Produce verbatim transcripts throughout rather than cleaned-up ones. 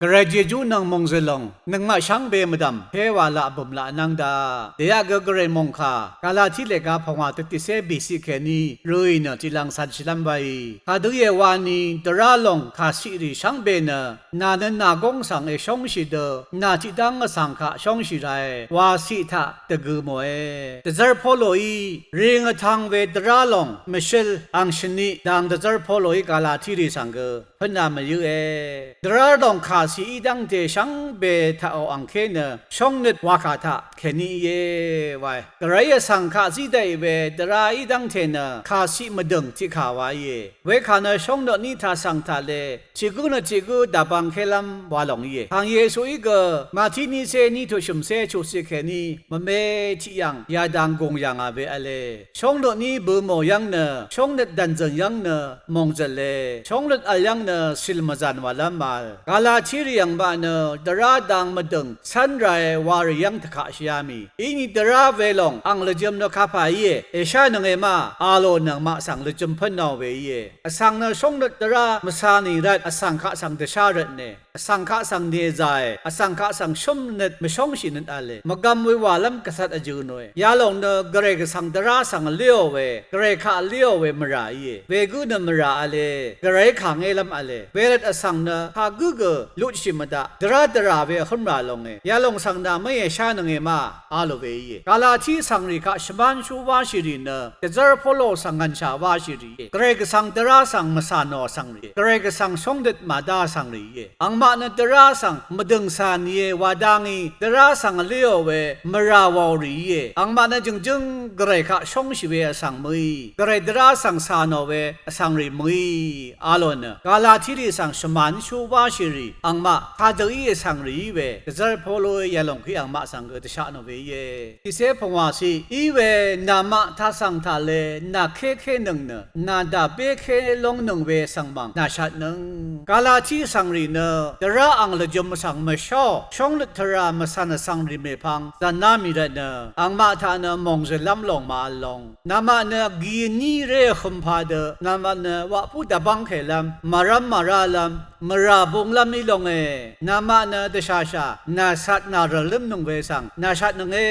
Gvray jejú nvng mòngzø̀l lòng nøngmaq shvngbe mvdv̀m pé wa laq bø̀m laq nv́ng daq. Dèyaq gø Gvray mòngkà Galati lèga pvngwà tøt tiqcé bìciq kèní røì nø tiqlvng cv̄n shìlv́m waì. Kadø íe wani dvrá lòng kàciqrì shvngbe nø nà nø nà góng svng èshóngshì dø nà tiqdv́ng vsvng kaq shóngshì rae waciq taq dvgø mòe. Dvzv́r Poloí ring vtvng we dvrá lòng mvshøl ang shvniq dang dvzv́r Poloí Galatirì svng gø pønà mvyǿe. Dvrá lòng kàciq í dv́ngte shvngbe taqò angké nø shóngnøt wakà taq kèní íe wae. Gvrayí vsvng kaq zí daqì we dvrá í dv́ngte nø kàciq mvdø̀ng tiqkà wa íe. Wekà nø shóngnøt ní taq svng taq le tiq gǿ nø tiq gǿ dàbvngkélv́m wa lòng íe. Kàng Yesuí gø Mati nícé ní tuq shø̀mcé chuqciq kèní mvme tiqyv̀ng yadang gùng yv̀ngà we v̄le. Shóngnøt ní bø mò yv́ng nø shóngnøt dv̀nzø̀n yv́ng nø mòngzø̀le. Shóngnøt vl yv́ng nø cìl mvzàn wàlv́m vl. Galatirì angmaq nø dvrá dang mvdø̀ng cv́n rae warì yv́ng tvkaq shìá mì. Íni dvrá welòng ang lvjøm nø kapà íe. Èshánønge ma a lò nøngmaq svng lvjøm pǿnò we íe. Vsvng nø shóngnøt dvrá mvcà nì rvt vsvng kaq svng dvshá rvtne. Vsvng kaq svng nèzàe, vsvng kaq svng shǿmnøt mvshóngshìnøt v̄le. Mvgvm we wàlv́m gvcvt vjø̄nòe. Yalòng nø Gvray Gvsvng dvrá svng vléò we, Gvray kaq vléò we mvrà íe. Wegǿ nø mvrà v̄le, Gvrayí kàngélv́m v̄le. Wervt vsvng nø kagǿ gø lutshì mvdaq, dvrá dvrà we vhǿmrà longe. Yalòng svng nà mø̀í èshánønge ma a lò we íe. Galati vsvngrì kaq shvmánshú wáshìrì nø dvzv́r Polo svng ngv̀nshà wáshìrì íe. Gvray Gvsvng dvrá svng mvcà nò vsvngrì íe. Gvray Gvsvng shóngnøt màdá vsvngrì íe. Angmaq nø dvrá svng mvdø̀ng cà nìe wa dá ngí dvrá svng vléò we mvrà wàò rì íe. Angmaq nø jø̀ngjǿng Gvray kaq shóngshì we vsvng mø̀í Gvray dvrá svng cà nò we vsvngrì mø̀í a lò nø Galatirì svng shvmánshú wáshìrì angmaq kadø í vsvngrì í we dvzv́r Poloí yalòng kí angmaq svng gø dvsha nò we íe. Tiqcé pungwàciq í we namaq tasv̀ng taq le nàkékénøng nø nàdà béké lóngnøng we svng mv̀ng nàshatnøng. Galati vsvngrì nø dvrá ang lvjø̄m vsvng mvshó shóngnøt tvrà mvcv̀n vsvngrì mèpvng zv̀ná mì rvt nø angmaq taq nø mòngzø̀lv́m lòng màvl long. Namaq nø gìní ré vhøm padø namaq nø waqpú dvbv́ngkèlv́m màrv́m màrálv́m mvrà bunglv́m í longe. Namaq nø dvshàshà nàcat nàrv̀llǿmnøng we svng nàshatnønge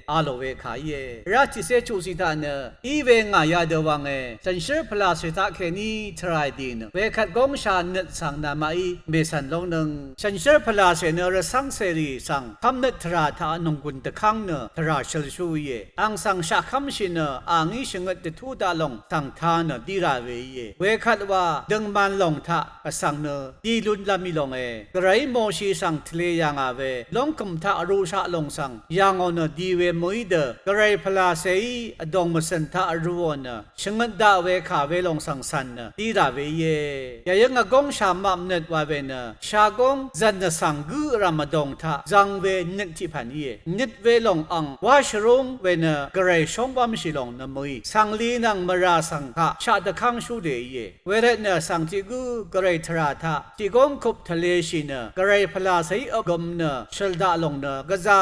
a lò we kà íe. Vrá tiqcé chuqciq taq nø í we ngà yadø wange. Shànshér pvlàcè taq kèní tvrà dì nø wekvt góngsha nøt svng namaqí mècv̀n lóngnøng. Shànshér pvlàcè nø rvcv́ngcèrì svng kv́mnøt tvrà taq nònggùn dvkv́ng nø tvrà shølshú íe. Ang svng shaqkv́mshì nø a ngí shvngøt dvtú daq lòng svng tā nø dí rà we íe. Wekvt wa døngman lòng taq vsvng nø dí lúnlv́m í longe. Gvrayí Moshi svng tvlē yà ngà we lóngkø̀m taq vruqshaq lòng svng yà ngò nø di we mø̀í dø Gvray pvlàcèí vdòng mvcø̀n taq vrūò nø shvngøt daq we kà we lòng svng cv̀n nø dí rà we íe. Yayǿng vgóngsha mapnøt wa we nø shagóng zv̀n vsvng gǿ vrv̀m vdòng taq zvng we nøt tiqpv̀n íe. Nøt we lòng ang wá shvrúng we nø Gvray shóngwv́mshì lòng nø mø̀í svngli nvng mvrà svng taq shaq dvkv́ngshú dè íe. Wervt nø vsvng tiq gǿ Gvray tvrà taq tiq góng kup tvlēshì nø Gvray pvlàcèí vgøm nø shøl daq lòng nø gvzà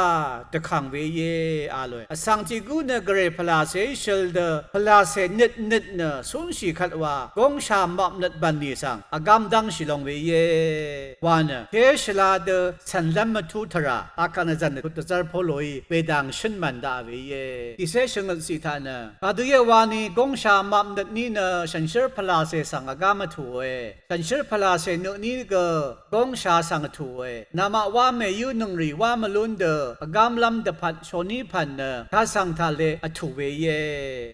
dvkàng we íe a lòe. Vsvng tiq gǿ nø Gvray pvlàcèí shøl dø pvlàcè nøt nøt nø cúnshì kvt wa góngsha mapnøt bv̀nlì svng vgám dv́ngshì long we íe wa nø té shvla dø cv̀nlv́m mvtú tvrà akvt nø zv̀n dvzv́r Poloí wedang shǿn mv̀n daq we íe. Tiqcé shvngøt ciq taq nø kadø íe wani góngsha mapnøt ní nø shànshér pvlàcè svng vgám vtùòe. Shànshér pvlàcè nø ní gø góngsha svng vtùòe. Namaq wá mèyǿnøng rì wá mvlún dø vgámlv́m dvpvt shòní pv̀n nø tasv̀ng taq leq vtù we íe.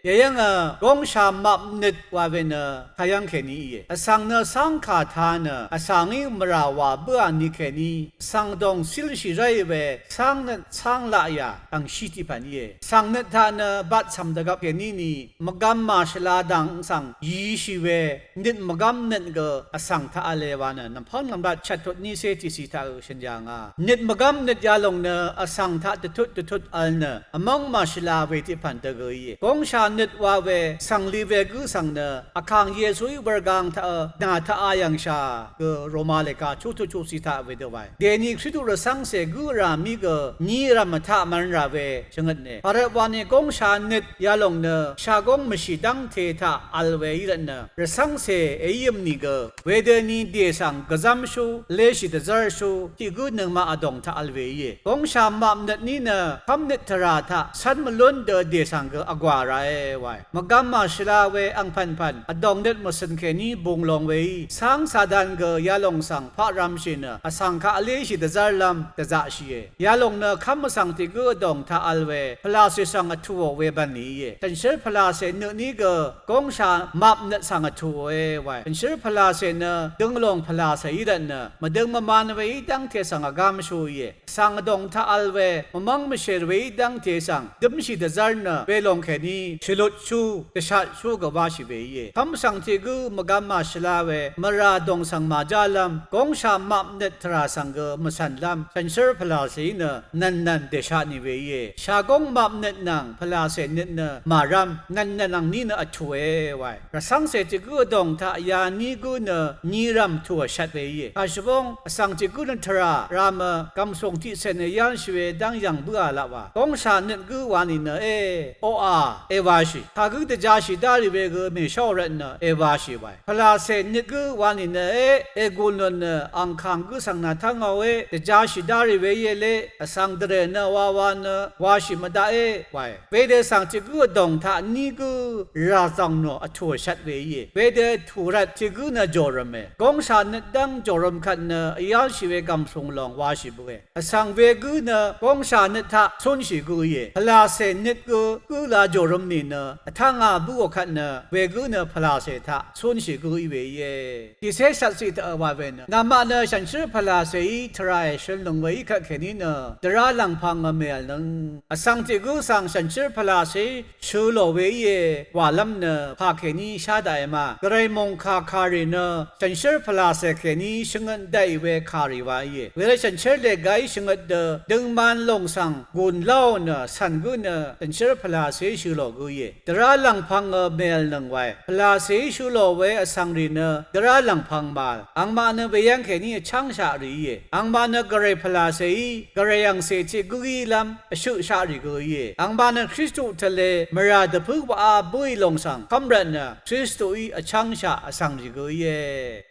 Yayǿngø góngsha mapnøt wa we nø kayv́ng kèní íe. Vsvng nø cángkà tā nø vsvngí mvrà wà bǿà ni kèní vsvng dòng cílshì ráì we cáng nøt cáng laqyà angshí tiqpv̀n íe. Vsvng nøt taq nø batcv̀m dvgvp kèní ni mvgvm màshvla dang svng yishì we nøt mvgv́m nøt gø vsvng taq v̄le wa nø nv̀mpv́ng nv̀mlat shvttut nícé tiqciq taq gø shø̀n yà ngà. Nøt mvgv́m nøt yalòng nø vsvng taq dvtut dvtut vl nø vmv́ng màshvla we tiqpv̀n dvgø íe. Góngsha nøt wa we svngli we gǿ svng nø vkàng Yesuí wurgang taq nà taq a yv̀ngshà gø Roma lèga chuqtut chuqciq taq wedø wae. Dèni Kristu rvcv́ngcè gǿ vrà mí gø ni vrv̀m vtaq mv̄n rà we shvngøtne. Pàrvt wani góngsha nøt yalòng nø shagóng mvshì dv́ngte taq vl we í rvtnø rvcv́ngcè èívm nìgø Wedøni dè svng gvzv́mshú, vléshì dvzv́rshú, tiq gǿ nøngmaq vdòng taq vl we íe. Góngsha mapnøt ní nø, kv́mnøt tvrà taq, cv́n mvlún dø dè svng gø vgwà ràe wae. Mvgvm màshvla we angpv̀npv̀n, vdòng nøt mvcø̀n kèní bung long weí, cáng Satan gø yalòng svng paqrv̄mshì nø, vsvng kaq vléshì dvzv́rlv́m dvzaqshìe. Yalòng nø kv́m vsvng tiq gǿ vdòng taq vl we, pvlàcè svng vtùò we bv̀nlì íe. Shànshér pvlàcè nø ní gø, góngsha mapnøt svng vtùòe wae. Shànshér pvlàcè nø, dønglòng pvlàcè í rvtnø, mvdøng mvman weí dv́ngte svng vgámshú íe. Vsvng vdòng taq vl we, mvmv́ng mvshèr weí dv́ngte svng, dǿmshì dvzv́r nø, welòng kèní, shvlutshú, dvshatshú gø wáshì we íe. Kv́m vsvng tiq gǿ mvgvm màshvla we, mvrà vdòng svng màjálv́m, góngsha mapnøt tvrà svng gø mvcv̀nlv́m, shànshér pvlàcèí nø, nv̀nnv̀n dèshatnì we íe. Shagóng mapnøt nvng, pvlàcè nøt nø, màrv́m, nv̀nnv̀n angní nø vtùe wae. Rvcv́ngcè tiq gǿ vdòng taq yaní gǿ nø nyi rv̀m tùò shvt we íe. Kàshvbóng vsvng tiq gǿ nø tvrà rá mø gv̀msùng tiqcè nø yánshì we dv́ng yv̀ng bǿà laq wa. Góngsha nøt gǿ wa nìnø e, oqà, èwashì. Kagǿ dvjashì dárì we gø mèsháò rvtnø èwashì wae. Pvlàcè nøt gǿ wa nìnø e, ègùn lùn nø angkàng gǿ svng nàtv́ngòe, dvjashì dárì we íe le, vsvng dvrè nø wawa nø washì mvdaqe wae. Wedø svng tiq gǿ vdòng taq ní gǿ ràzv̀ng nò vtùò shvt we íe. Wedø tù rvt tiq gǿ nø jòrø̀me. Góngsha nøt dv́ng jòrø̀m kvt nø vyálshì we gv̀msùng lòng washì bøe. Vsvng wegǿ nø góngsha nøt taq cúnshì gø íe. Pvlàcè nøt gø gǿ la jòrø̀m nìnø vtv́ngā bǿò kvt nø wegǿ nø pvlàcè taq cúnshì gø í we íe. Tìcé shvtciq taq wa we nø, namaq nø shànshér pvlàcèí tvrà èshøl nøng weí kvtkèní nø, dvrá lv̀ngpv̄ng vmèv̀lnøng. Vsvng tiq gǿ svng shànshér pvlàcèí shølò we íe, wàlv́m nø, pà kèní shá daqe ma. Gvray mòngkà kàrì nø, shànshér pvlàcè kèní shvngøt daqì we kàrì wa íe. Wervt shànshér lègaí shvngøt dø, døngman lòng svng, gùn láò nø, cv̀n gǿ nø, shànshér pvlàcèí shølò gø íe. Dvrá lv̀ngpv̄ng vmèv̀lnøng wae. Pvlàcèí shølò we vsvng rì nø, dvrá lv̀ngpv̄ng màvl. Angmaq nø weyv́ng kèní vchv́ngshaq rì íe. Angmaq nø gvray pvlàcèí, gvray angcè tiq gǿ ílv́m, vshøqshaq rì gø íe. Angmaq nø Kristu tvle, mvrà dvpǿ waqá bǿì lòng svng, kv́m rvtnø, Kristuí vchv́ngshaq vsvng rì gø íe.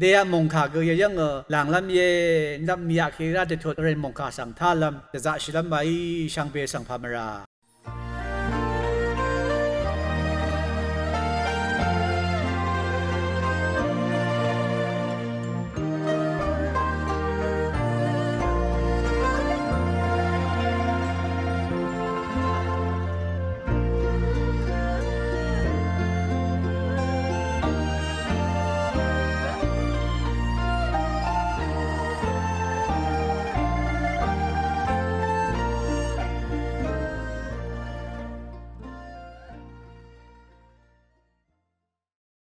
Lèaq mòngkà gø yeyv́ngø, lànglv́m íe, nvp mvyaq kèí rá dvtut, gvray mòngkà svng tálv́m, dvzaqshìlv́m waí, shvngbe svng pà mvrà.